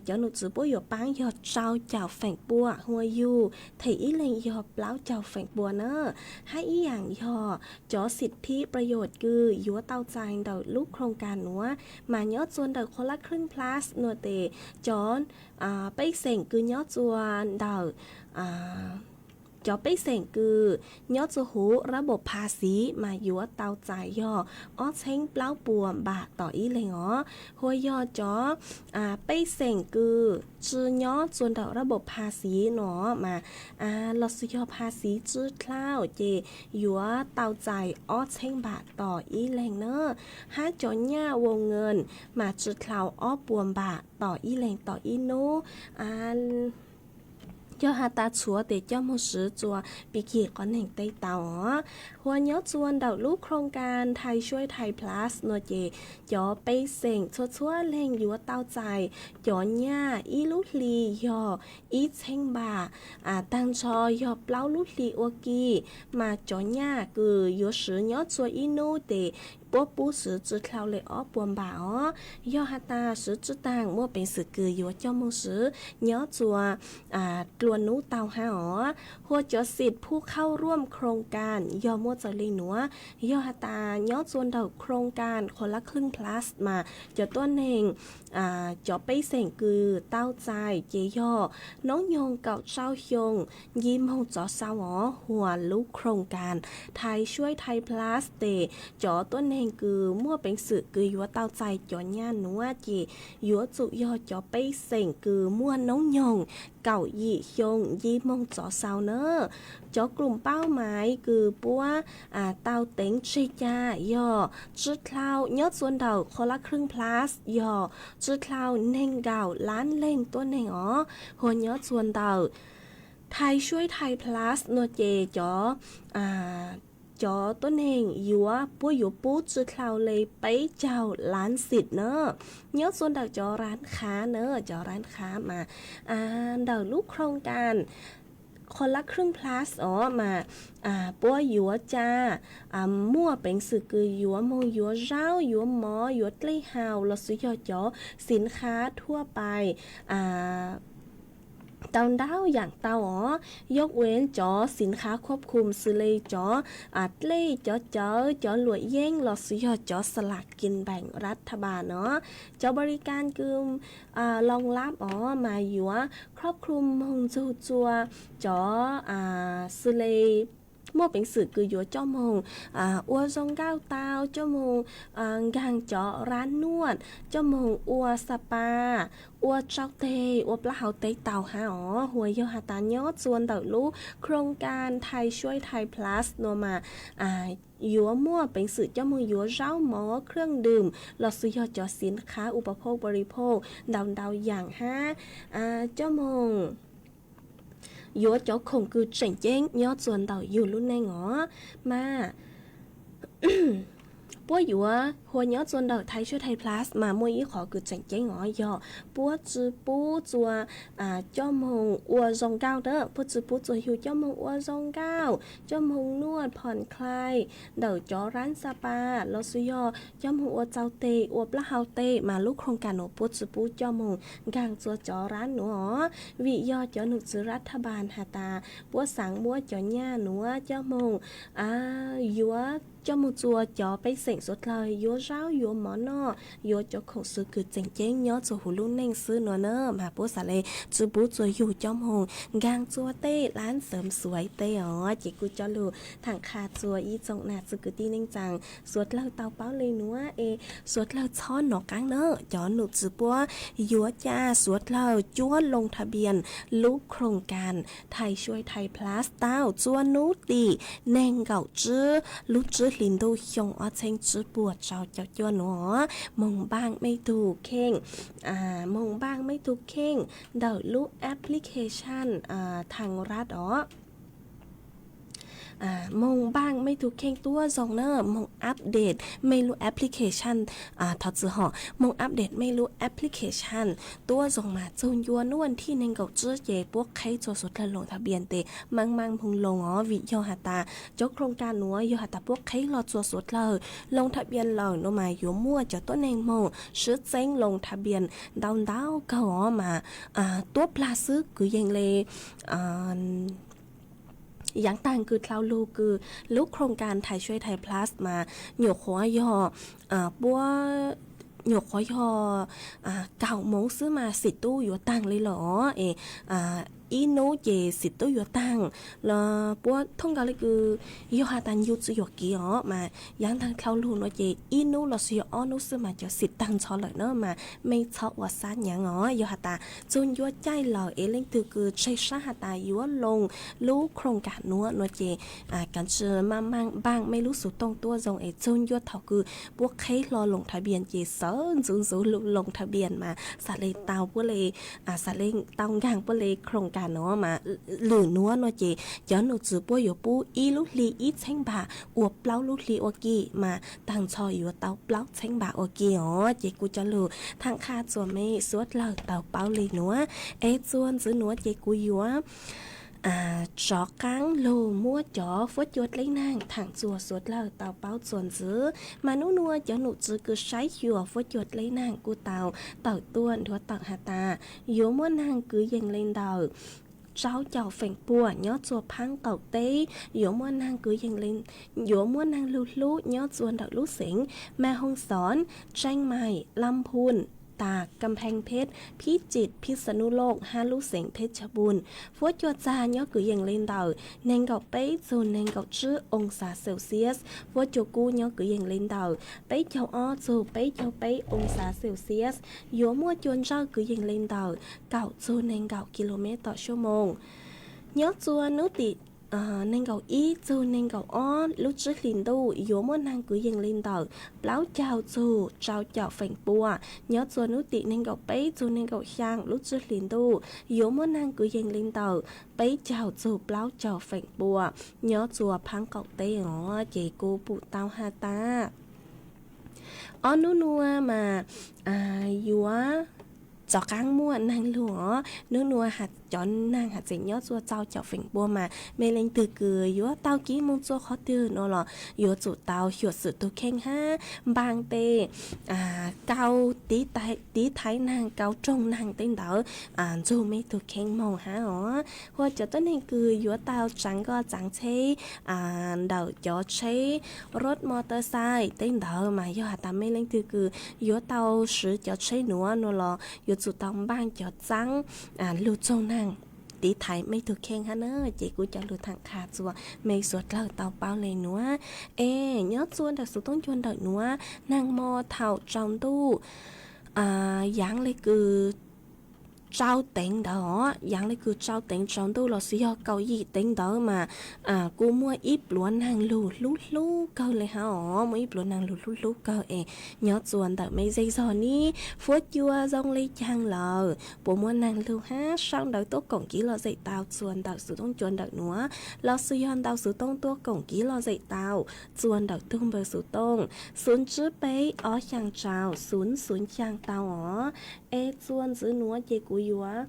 cov num txwv puab yuav paab yog rau caum feem pua, hua yug them ib leeg yog plaub caug feem pua na. Hab ib yaam yog cov สิทธิประโยชน์ kws yuav tau txais ntawm lub khoo kas nuav, mas nyob txuas ntawm Khôn La Khrưn Plus nuav tes cov pej xeem kws nyob txuas ntawm cov pej xeem kws nyob txuas huv ระบบภาษี mas yuav tau txais yog ob txheeb plaub puas npam tom ib leeg os. Hua yog cov pej xeem kws tsi nyob txuas ntawm ระบบภาษี nuav mas los sis yog ภาษี tsi dlhau ces yuav tau txais ob txheeb npam tom ib leeg na. Hab cov nyaj วงเงิน mas tsi dlhau ob puas npam tom ib leeg tom ib nub. Yog has tas tshuav tes coj moog swv txua pig kig qhov neeg teb tau os. Hua nyob txua ntawm lub khrooj kas Thai Suai Thai Plus no ces cov pej xeem txhua txhua leeg yuav tau txais cov nyaj ib lub hli yog ib txheeb npam, taag nrho yog plaub lub hli ua ke, mas cov nyaj kws yuav swv nyob txua ib nub tes puab pub swv tsi dlhau le ob puas npam os. Yog has tas swv tsi taag muaj peev xwm kws yuav coj moog swv nyob txua dlua nub tau hab os. Hua cov xim phuj khaub ruam khrooj kas yog muaj txawg le nuav. Yog has tas nyob txua ntawm khrooj kas Qhua Lab Khwj Plus mas cov tuab neeg, cov pej xeem kws tau txais ces yog noob nyoog kaum rau xyoo nce moog txov xau os. Hua lub khrooj kas Thai Suai Thai Plus tes cov tuab neeg kws muaj peev xwm kws yuav tau txais cov nyaj nuav ces yuav tsum yog cov pej xeem kws muaj noob nyoog kaum yim xyoo nce moog txov xau na. Cov klum paub maiv kws puab tau teev tseg ca yog tsib dlhau, nyob txua ntawm Qhua Lab Khwj Plus yog tsib dlhau neeg nkaum lab leeg tuab neeg os. Hua nyob txua ntawm Thai Suai Thai Plus no ces cov cov tuab neeg yuav puab yuav pub tsib dlhau le peb caug lab xim na. Nyob txua ntawm cov rab khav na, cov rab khav mas ntawm lub khrooj kas Qhua Lab Khwj Plus os mas puab yuav ca muaj peev xwm kws yuav moog yuav zaub, yuav mov, yuav dlej haus lossis yog cov xim khav thuaj pais tau ntau yaam tau os. Yog ua cov xim khav khuab khum xws le cov dlej, cov cawv, cov luam yeeb lossis yog cov sa las kis npeem rab tha npas no, cov npau li kas kws loo lab os mas yuav khob khum moog nrug txua cov xws le muaj peev xwm kws yuav coj moog ua zoo nkauj tau, coj moog nkaag cov rab nuaj, coj moog ua spa, ua tsau teg, ua plaub hau teb tau hab os. Hua yog has tas nyob txua ntawm lub khrooj kas Thai Suai Thai Plus no mas yuav muaj peev xwm coj moog yuav zaub mov, khwj dwm lossis yog cov xim khav u pa phoj npa ri phoj ntau ntau yaam hab coj moog yuav cov khoom kws tseem ceeb nyob txua ntawm yug lub neej os. Mas puab yuav hua nyob txua ntawm Thai Suai Thai Plus mas muaj ib qhov kws tseem ceeb os yog puab tsi pub txua coj moog ua zoo nkauj na, puab tsi pub txua yug coj moog ua zoo nkauj, coj moog nuaj phoo khlai ntawm cov rab spa lossis yog coj moog ua tsau teg, ua plaub hau teg mas lub khrooj kas nuav puab tsi pub coj moog nkaag txua cov rab nuav os. Vim yog cov nom tswv rab tha npas has tas puab xaav muab cov nyaj nuav coj moog yuav coj moog txua cov pej xeem suav dlawg yuav zaub yuav mov noj, yuav cov khoom xwm kws tseem ceeb nyob txua huv lub neej xwb no na mas puab xaav le tsi pub txua yug coj moog nkaag txua tej lab xeem xuaiv teb os. Ces kuj coj lug thaam qha txua ib tsoom nam txiv kwv tij neej tsaa suav dlawg tau paub le nuav es suav dlawg txhob nov qaab na. Cov nom tswv puab yuav ca suav dlawg cuab loo tha npias lub khrooj kas Thai Suai Thai Plus tau txua nub tim neeg nkaum tsib lub tsib hli ntuj xyoo ob txheeb tsib puas rau caum cuaj nuav. Moog npaaj mej tug kheej, moog npaaj mej tug kheej ntawm lub application Thai Ras os. Moog npaaj mej tug kheej tuab zoo na, moog update mej lub application, thov txwm hom, moog update mej lub application tuab zoo mas txug ncua nub vas thij neeg nkaum tsib ces puab qheb txua suav dlawg loo tha npias tes maaj maaj moog loo os. Vim yog has tas cov khrooj kas nuav yog has tas puab qheb lug txua suav dlawg loo tha npias lawm no mas yuav muaj cov tuab neeg moog sib txeeb loo tha npias ntau ntau kawg os mas tuab plag xwb kws yeej le yaav taag kws dlhau lug kws lub khrooj kas Thai Suai Thai Plus mas nyuam qhuav yog puab nyuam qhuav yog kaum moov xwb mas xim tub yuav taag le lawm os es ib nub ces xim tub yuav taag los puab thooj nkaus le kws yog has tas ncu tsi yuam kev os mas yaav taag dlhau lug no ces ib nub lossis yog ob nub xwb mas cov xim taag nrho lawm na mas mej txhob ua xab nyaav os. Yog has tas txug ncua caij lawm es leej twg kws tseg sab has tas yuav loo lub khrooj kas nuav no ces kav tsij maaj maaj npaaj mej lub xuv tooj tuab zoo es txug ncua thaum kws puab qheb hlo loo tha npias ces xawv ntxuv ntxuv lub loo tha npias mas xaav le tau puab le, xaav le tau nkaag puab le khrooj no mas lwm nuav no ces cov nom tswv puab yuav pub ib lub hli ib txheeb npam ua plaub lub hli ua ke mas tag nrho yuav tau plaub txheeb npam ua ke os. Ces kuv cov lug thaam qha txuas mej suav dlawg tau paub le nuav. Es txuas ntxiv nuav ces kuv yuav rov qaab lug muab cov fuab cua dleb naag thaam txuas suav dlawg tau paub txuas ntxiv. Mas nub nuav cov nom tswv kws saib xyuas fuab cua dleb naag kuj tau tawm tuaj nrhuav tawm has tas yuav muab naag kwv yees le ntawm rau caum feem pua nyob txuas phaab qaum teb, yuav muab naag kwv yees le, yuav muab naag lug hlub nyob txuas ntawm lub xeev Mas Hoos Xoon, Tseej Maim, Lam Phun, Tas, Kam Pheej Pheb, Phib Cim, Phib Xa Nub Looj hab lub xeev Pheb Cag Pun. Fuab cua txag nyob kwv yees le ntawm neeg nkaum peb txug neeg nkaum tsib oo xav Celsius. Fuab cua kub nyob kwv yees le ntawm peb caug ob txug peb caug peb oo xav Celsius. Yuav muaj cua ntsawj kwv yees le ntawm kaum txug neeg nkaum kilomev tom suab moos. Nyob txua nub tim neeg nkaum ib txug neeg nkaum ob lub tsib hlis ntuj yuav muaj naag kwv yees le ntawm plaub caug txug rau caum feem pua. Nyob txua nub tim neeg nkaum peb txug neeg nkaum xyaa lub tsib hlis ntuj yuav muaj naag kwv yees le ntawm peb caug txug plaub caug feem pua nyob txua phaab qaum teb os. Ces kuv pum tau has tas ob nub nuav mas yuav rov qaab muaj naag lug os. Nub nuav cov naag has txeem nyob txua rau caum feem pua mas mej leej twg kws yuav tau kib moog txua qhov twg no los yuav tsum tau xyuam xim tug kheej hab npaaj tej kau tiv thaiv naag, kau roog naag tej ntawd nrug mej tug kheej moog hab os. Hua cov tuab neeg kws yuav tau tsaav nkoj tsaav tsheb ntawm cov tsheb rot motor xais tej ntawd mas yog has tas mej leej twg kws yuav tau swv cov tsheb nuav no los yuav tsum tau npaaj cov txaab lug txug naag tiv thaiv mej tug kheej hab na. Ces kuv cov lug thaam qha txua mej suav dlawg tau paub le nuav. Es nyob txua ntawm xuv toob cua ntawm nuav naag mo thaum tsaus ntuj yaav le kws rau teev ntawd os, yaav le kws rau teev tsaus ntuj los sis yog kaum yim teev ntawd mas kuj muaj ib pluav naag lug hlub hlub kawg le hab os, muaj ib pluav naag lug hlub hlub kawg es nyob txua ntawm mej zej zog nib fuab cua zoo le caag lawm, puas muaj naag lug hab sau ntawv tuab koom kiv lom zem tau txua ntawm xuv toob cua ntawm nuav, los sis yog ntau xuv toob tuab koom kiv lom zem tau txua ntawm tug npawb xuv tooj xuv tsib peb ob xyaa rau xuv xuv xyaa tau os. Es txua ntxiv nuav ces kuv yuav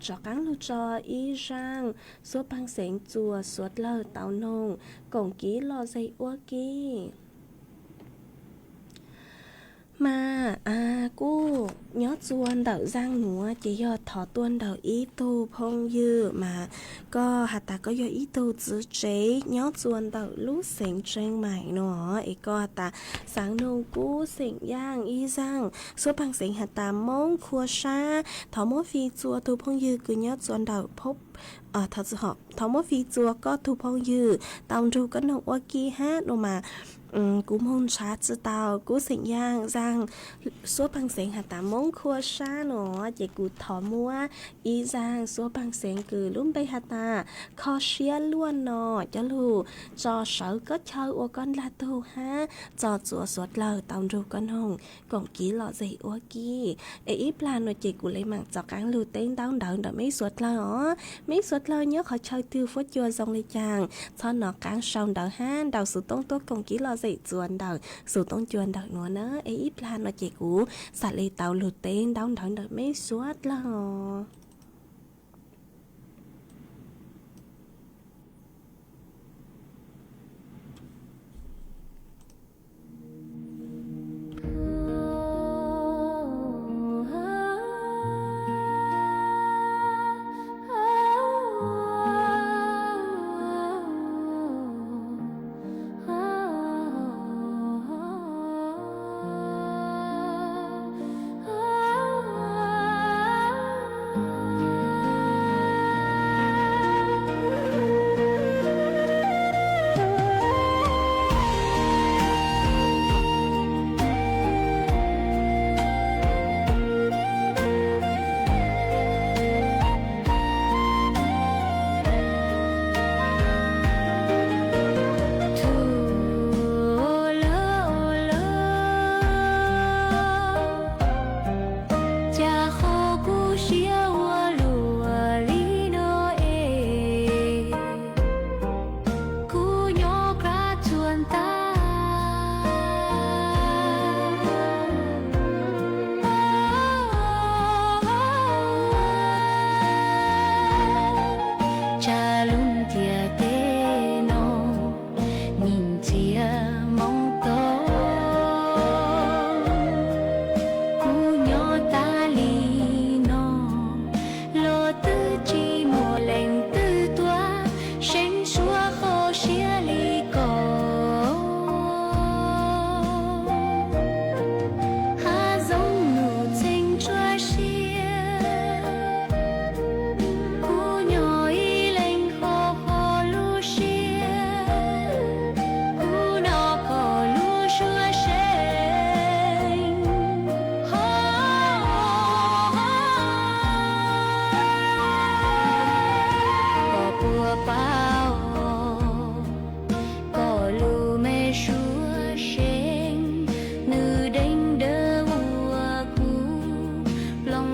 rov qaab lug tso ib zaaj xuab paag xeev txua suav dlawg tau noog koom kiv lom zem ua ke. Mas kuj nyob txua ntawm zaaj nuav ces yog thov tuaj ntawm ib tug phooj ywg mas koj has tas koj yog ib tug txiv tsev nyob txua ntawm lub xeev Tseej Maim no es koj has tas xaav noog kub xeem yaaj ib zaaj xuab paag xeev has tas Moob Khua Sab. Thov muab fij txua tug phooj ywg kws nyob txua ntawm phob, thov muab fij txua koj tug phooj ywg tau nrug koj noog ua ke hab no mas kuv moog ntshav tsi tau kub xeem yaaj zaaj xuab paag xeev has tas Moob Khua Sab no ces kuv thov muab ib zaaj xuab paag xeev kws lub npe has tas Kho Siab Luaj no coj lug tso sawv koj chaw ua koj ndlag tug hab tso txua suav dlawg tau nrug koj noog koom kiv lom zem ua ke. Es ib plag no ces kuv le maam rov qaab lug teb ntaub ntawv ntawm meb suav dlawg os. Meb suav dlawg nyob qhov chaw twg fuab cua zoo le caag txhob nov qaab sau ntawv hab nrau xuv toob tuab koom kiv lom zem txua ntawm xuv toob cua ntawm nuav na. Es ib plag no ces kuv xam le tau lug teb ntaub ntawv ntawm meb suav dlawg os.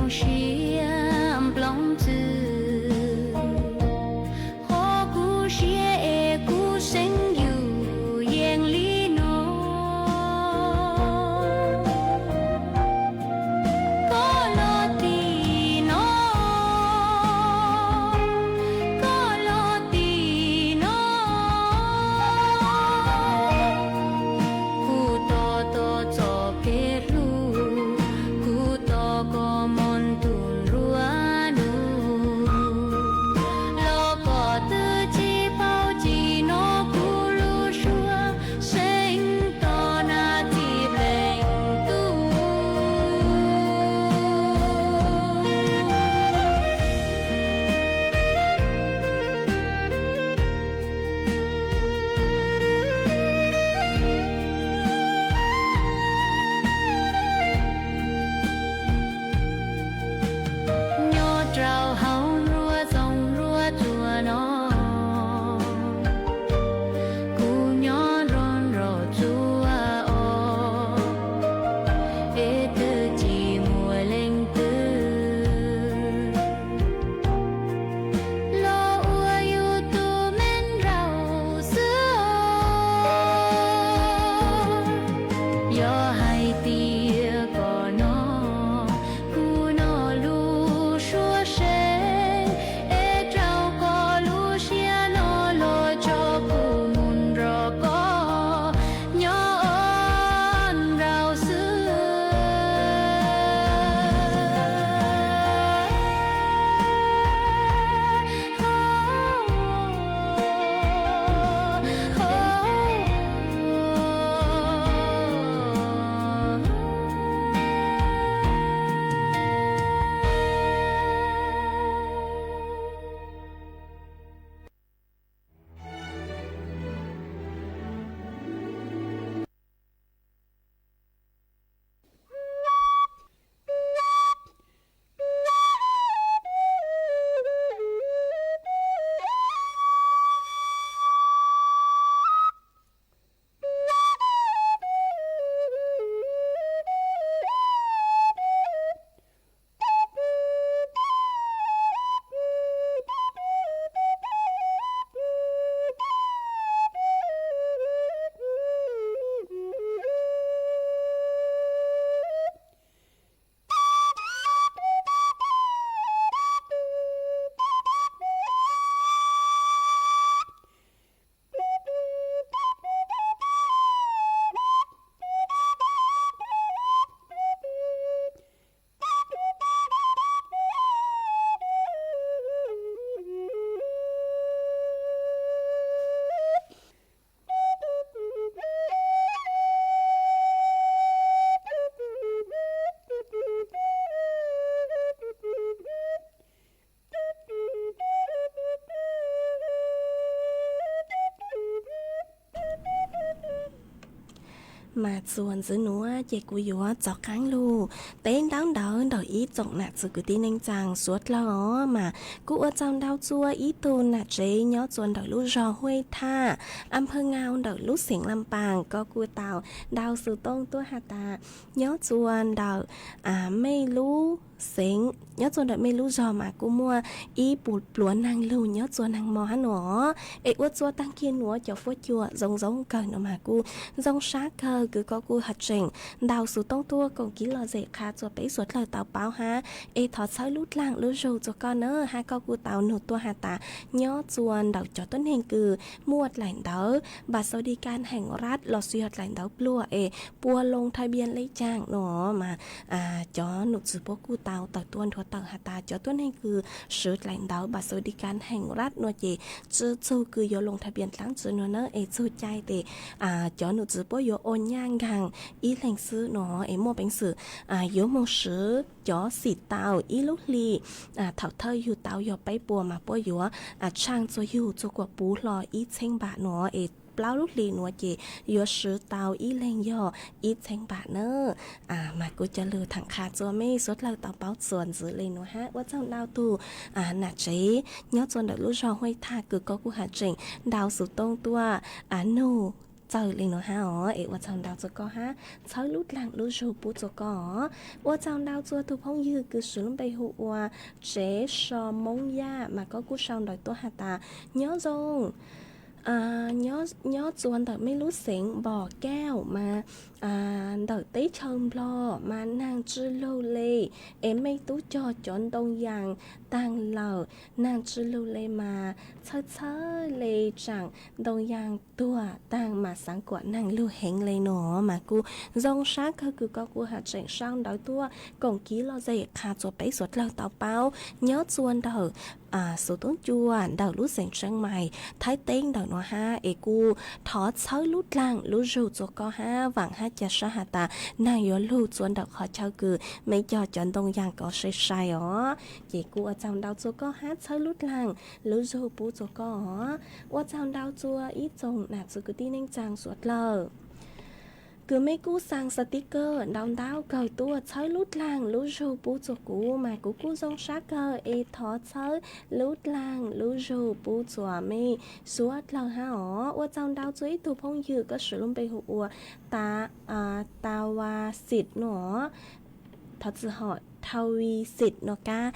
Siab nplooj txwv, qhov kuv siab es kuv xeeb yus yeej li no. Koj los tim no, koj los tim no, kuv tos tos txoj kev hlub, kuv tos koj mus ntu nruab nug. Los koj twb tsis paub txij no kuv lub suab, xeeb tos nag txij pleev tub. Nyob rau hauv nruab zoov nruab tsuas no, kuv nyob nrog nraug txhua os, es twb tsis muaj leej twg los ua yus tus me nraug xwb. Yog hais tias koj nyob, kuv nyob lub suab sev, es rau koj lub siab no los tso kuv mus nrog koj nyob nraud xwb. Mas txuas ntxiv nuav ces kuv yuav rov qaab lug teb ntaub ntawv ntawm ib tsoom nam txiv kwv tij neej tsaa suav dlawg os. Mas kuj ua tsaug ntau txug ib tug nam tsev nyob txuas ntawm lub zog Huaj Thaj, a phawj Ngau ntawm lub xeev Lam Paas, koj kuj tau ntau xuv tooj tuaj has tas nyob txuas ntawm mej lub xeev, nyob txuas ntawm mej lub zog mas kuj muaj ib puas pluav naag lug nyob txuas naag mo hab nuav. Es ua txuas taag kig nuav cov fuab cua zoo zoo kawg no mas kuj zoo sab kawg, kws koj kuj has tseem ntau xuv tooj tuaj koom kib lom zem qha txug peb suav dlawg tau paub hab. Es thov txhawb lub dlaag lub zug txug koj na, hab koj kuj tau nug tuaj has tas nyob txuas ntawm cov tuab neeg kws muaj dlaim ntawv บัตรสวัสดิการแห่งรัฐ lossis yog dlaim ntawv pluag es puas loo thaj biaj le caag no mas cov num txwv puab kuj tau tawm tuaj nthuav tawm has tas cov tuab neeg kws swv dlaim ntawv บัตรสวัสดิการแห่งรัฐ nuav ces tsi txug kws yuav loo thaj biaj dlaab tsi nuav na. Es txug cai tes cov num txwv puab yuav ua nyaj nkaag ib leeg xwb no, es muaj peev xwm yuav moog swv cov xim tau ib lub hli. Thaum thawj yug tau yog peb puas mas puab yuav tshaaj txug yug txug kuas puv hlo ib txheeb npam nuav, es plaub lub hli nuav ces yuav swv tau ib leeg yog ib txheeb npam na. Mas kuv coj lug thaam qha txug mej suav dlawg tau paub txuas ntxiv le nuav hab. Ua tsaug ntau tug nam tsev nyob txuas ntawm lub zog Huaj Thaj kws koj kuj has tseem ntau xuv tooj tuaj nug txawj li no hab os. Es ua tsaug ntau txug koj hab txhawb lub dlaag lub zug pub txug koj os. Ua tsaug ntau txug tug phooj ywg kws swv lub npe hu ua Tsev So Moob Yaj mas koj kuj sau ntawv tuaj has tas, nyob zoo, nyob txua ntawm mej lub xeev Npom Kauj mas ntawm teb chaws Nplog mas naag tsi lug le, es mej tub cog cov ntoo yaas taag lawm, naag tsi lug le mas txhawb txhawb le tsaam ntoo yaas tuag taag mas xaav kuam naag lug heev le no. Mas kuj zoo sab kawg kws koj kuj has tseem sau ntawv tuaj koom kev lom zem qha txua peb suav dlawg tau paub nyob txua ntawm xuv toob cua ntawm lub xeev Tsheeb Mais Thaib teb ntawm nuav hab. Es kuj thov txhawb lub dlaag lub zug txua koj hab vaam hab ca sab has tas naag yuav lug txua ntawm qhov chaw kws mej cog cov ntoo yaas kov sai sai os. Ces kuj ua tsaug ntau txua koj hab txhawb lub dlaag lub zug pub txua koj os. Ua tsaug ntau txua ib tsoom nam txiv kwv tij neej tsaa suav dlawg kws mej kuj xaa sticker ntau ntau kawg tuaj txhawb lub dlaag lub zug pub txua kuv mas kuv kuj zoo sab kawg es thov txhawb lub dlaag lub zug pub txua mej suav dlawg hab os. Ua tsaug ntau txua ib tug phooj ywg koj swv lub npe hu ua Tawa Xim no, thov txim hom, Thawi Xim no kab,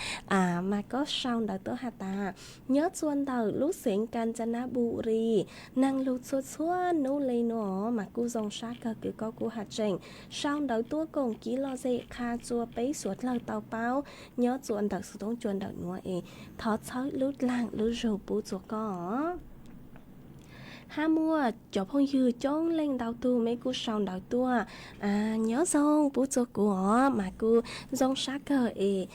mas koj sau ntawv tuaj has tas, nyob txua ntawm lub xeev Kanchanaburi, naag lug txhua txhua nub le no mas kuj zoo sab kawg kws koj kuj has tseem sau ntawv tuaj koom kev lom zem qha txua peb suav dlawg tau paub nyob txua ntawm xuv toob cua ntawm nuav es thov txhawb lub dlaag lub zug pub txua koj. Hab muaj cov phooj ywg coob leej ntau tug mej kuj sau ntawv tuaj, nyob zoo pub txua kuv os mas kuj zoo sab kawg es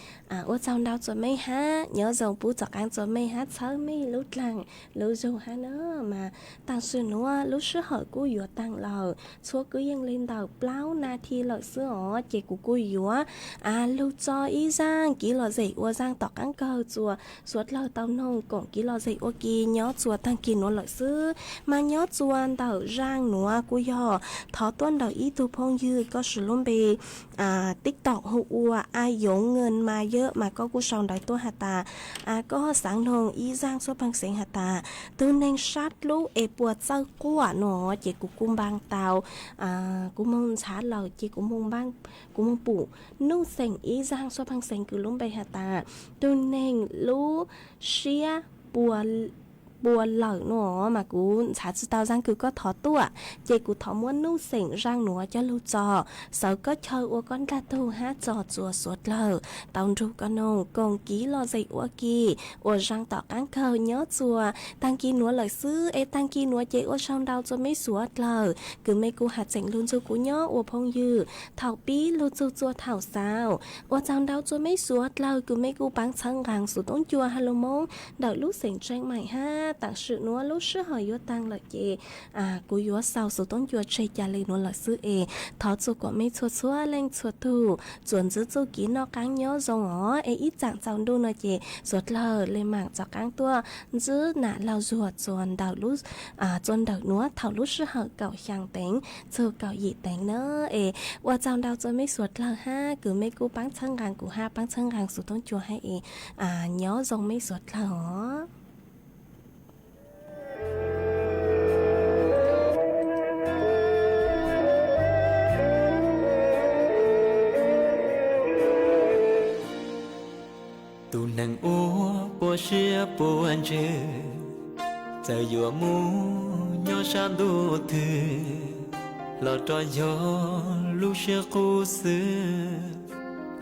ua tsaug ntau txua mej hab nyob zoo pub txom qaab txua mej hab txhawb mej lub dlaag lub zug hab na. Mas taam sim nuav lub sij hawm kuj yuav taag lawm, txhua kuj yeej le ntawm plaub nas this lawm xwb os ces kuv kuj yuav lug tso ib zaaj kev lom zem ua zaaj tom qaab kawg txua suav dlawg tau noog koom kev lom zem ua ke nyob txua taag kis nuav lawm xwb. Mas nyob txua ntawm zaaj nuav kuj yog thov tuaj ntawm ib tug phooj ywg koj swv lub npe TikTok hu ua A Yoov Nws mas yawg mas koj kuj sau ntawv tuaj has tas, koj xaav noog ib zaaj suab pheej xeev has tas, tug neeg sab dlub es puas txawj quaj no ces kuv kuj npaab tau, kuv moog ntshaw lawm ces kuv moog pum Nuj Xeem ib zaaj suab pheej xeev kws lub npe has tas, tug neeg lub siab pua lawm no mas kuv ntshaw tsi tau zaaj kws koj thov tuaj ces kuv thov muab Nuj Xeem zaaj nuav coj lug tso, xawv koj chaw ua koj nrag tug hab tso txua suav dlawg tau nrug koj noog koom kev lom zem ua ke ua zaaj tom qaab kawg nyob txua taag kis nuav lawm xwb es taag kis nuav ces ua tsaug ntau txua mej suav dlawg kws mej kuj has tseem lug ntxug kuv nyob ua phooj ywg thaum pib lug txug txua thaum xaus. Ua tsaug ntau txua mej suav dlawg kws mej kuj paab txhawb nqaa xuv toob cua ha lug Moob ntawm lub xeem Tseeb Maim hab taam sim nuav lub sij hawm yuav taag lawm ces kuv yuav xaus xuv toob cua tseg ca le nuav lawm xwb es thov txua kuas mej txhua txhua leej txhua tug txuas ntxiv txuj kev noj qaab nyob zoo os es ib tsaam txaus ntuj no ces suav dlawg le maam txaus qaab tuaj ntsib nam laug zuag txua ntawm lub, txua ntawm nuav thaum lub sij hawm kaum xyaa teev txug kaum yim teev na. Es ua tsaug ntau txua mej suav dlawg hab kws mej kuj paab txhawb nqaa kuv hab paab txhawb nqaa xuv toob cua hab es nyob zoo mej suav dlawg os. Tus neeg ua puas siab puas ntsws, txawm yuav mus nyob sab ntuj twg los rov yog lub siab qub xwb,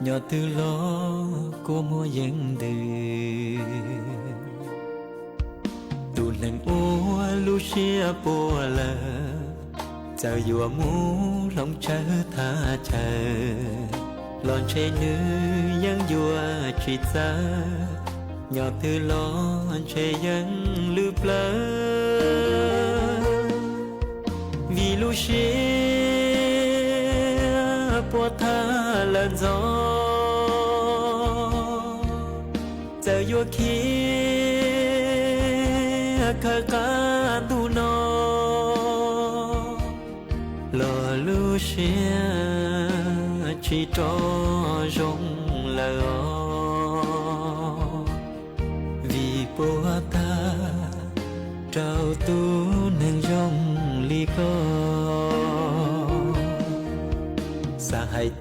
nyob twg los kua muag yeej ntws. Tus neeg ua lub siab puas lawm, txawm yuav mus hloov tsawv thaj chaw los ntshe nws yeej yuav tsis txawv, nyob twg los ntshe yeej lwj plawv. Vim lub siab puas thaj lawm ntxov, txawm yuav khiav khawv qab ntuj no los lub siab tsis rov zoo lawm os. Vim puas tag rau tus neeg zoo li koj.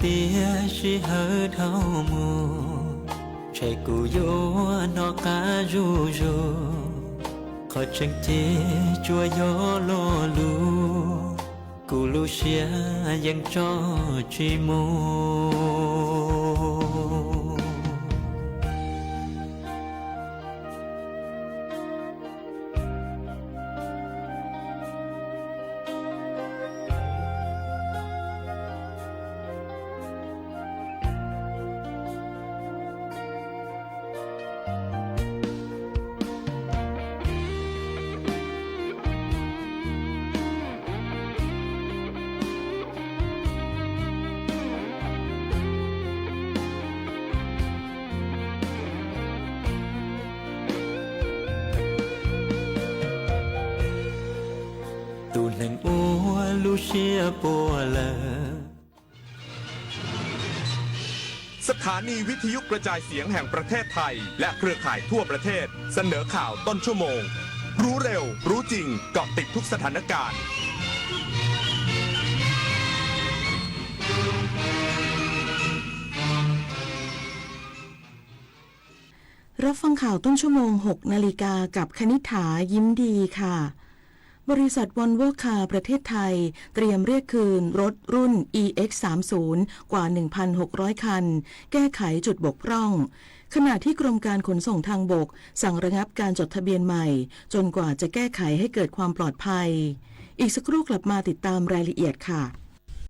Tiam sij hawm dhau mus, ntshe kuv yuav hnov qab zuj zus, qhov tseeb ces tsuas yog lo lus, kuv lub siab yeej tso tsis mus. Tus neeg uas lub siab puas lawm. Sถานีวิทยุกระจายเสียงแห่งประเทศไทยและเครือข่ายทั่วประเทศเสนอข่าวต้นชั่วโมง รู้เร็ว รู้จริง เกาะติดทุกสถานการณ์ รับฟังข่าวต้นชั่วโมง หกนาฬิกา กับคณิษฐา ยิ้มดีค่ะ บริษัทวอลโวคาร์ประเทศไทยเตรียมเรียกคืนรถรุ่น อี เอ็กซ์ สามสิบ กว่า หนึ่งพันหกร้อย คัน แก้ไขจุดบกพร่อง ขณะที่กรมการขนส่งทางบกสั่งระงับการจดทะเบียนใหม่ จนกว่าจะแก้ไขให้เกิดความปลอดภัย อีกสักครู่กลับมาติดตามรายละเอียดค่ะ